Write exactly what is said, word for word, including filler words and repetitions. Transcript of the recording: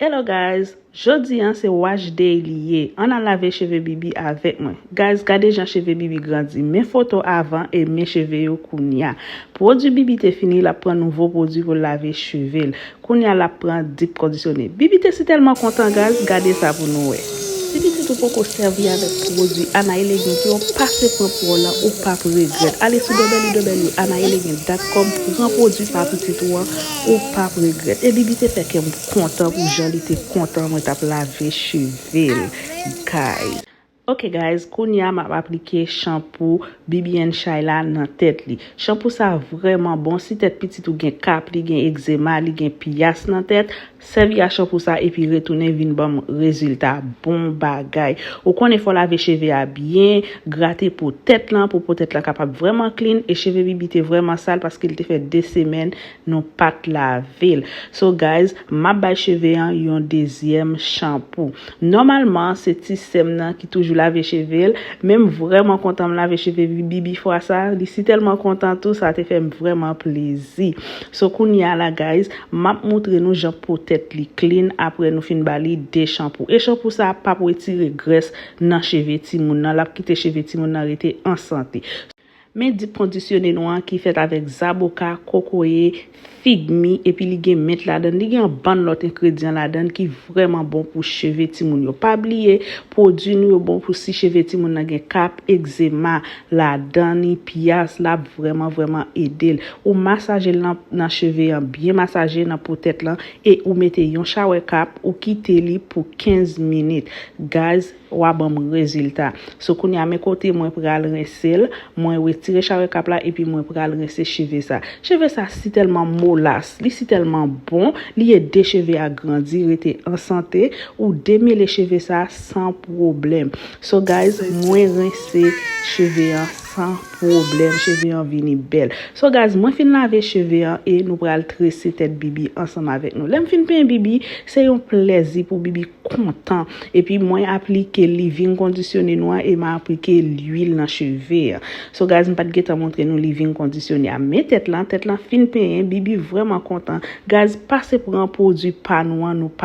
Hello guys, jodi an se wash day li ye. Ann al lave cheve Bibi avèk mwen. Guys, gade jan cheve Bibi grandi. Men foto avan e men cheve yo kounya. Pwodui Bibi te fini, l ap pran nouvo pwodui pou l lave cheve l. Kounya l ap pran deep kondisyone. Bibi te si tèlman kontan, guys, gade sa pou nou wè. Si pitit ou poko sèvi avèk pwodui Anaï Leguin ki yo pase pran pou w lan, ou p ap regrèt. Ale sou w w w anaïleguin dot com, pran pwodui pa pitit ou an, ou p ap regrèt. E Bibi te fè kè m kontan pou jan li te kontan mwen t ap lave cheve l, guys. Ok guys, kounya m ap aplike chanpou B B and Shy la nan tèt li. Chanpou sa vrèman bon. Si tèt pitit ou gen kap, li gen egzema, li gen piyas nan tèt, sèvi a chanpou sa epi retounen vin ban m rezilta. Bon bagay. Ou konnen fò w lave cheve a byen, grate po tèt lan pou po tèt lan kapab vrèman clean. E cheve Bibi te vrèman sal paske l te fè de semèn nou pa t lave l. So guys, m ap bay cheve an yon dezyèm chanpou. Nòmalman, se ti sè m nan ki toujou lave cheve l, men m vrèman kontan m lave cheve Bibi fwa sa. Li si tèlman kontan tou, sa te fè m vrèman plezi. So kounya la, guys, m ap moutre nou jan po tèt li clean apre nou fin ba li de chanpou. E chanpou sa p ap retire grès nan cheve timoun nan, l ap kite cheve timoun nan rete an sante. Men deep kondisyone nou an ki fèt avèk zaboka, kokoye, fig mi, epi li gen mint ladan l. Li gen yon bann lòt engredyan ladan l ki vrèman bon pou cheve timoun yo. Pa bliye, pwodui nou yo bon pou si cheve timoun nan gen kap, egzema ladan li, piyas, l ap vrèman, vrèman ede l. Ou masaje l nan, nan cheve an, byen masaje nan po tèt lan, e ou mete yon shower cap, ou kite li pou kenz minit. Guys, w a ban m rezilta. So, kounya, men kote mwen pral rense l, mwen retire shower cap la, epi mwen pral rense cheve sa. Cheve sa si tèlman molas, li si tèlman bon, li ede cheve a grandi, rete an sante, ou demele cheve sa san pwoblèm. So, guys, mwen rense cheve an san pwoblèm, cheve an vini bèl. So, guys, mwen fin lave cheve an e nou pral trese tèt Bibi ansanm avèk nou. Lè m fin penyen Bibi, se yon plèzi pou Bibi kontan. Epi mwen aplike leave-in kondisyone nou an e m aplike lwil nan cheve an. So guys, m pa t gentan montre nou leave-in kondisyone a. Men tèt lan, tèt lan fin penyen, Bibi vrèman kontan. Guys, pase pran pwodui pa nou an, nou pa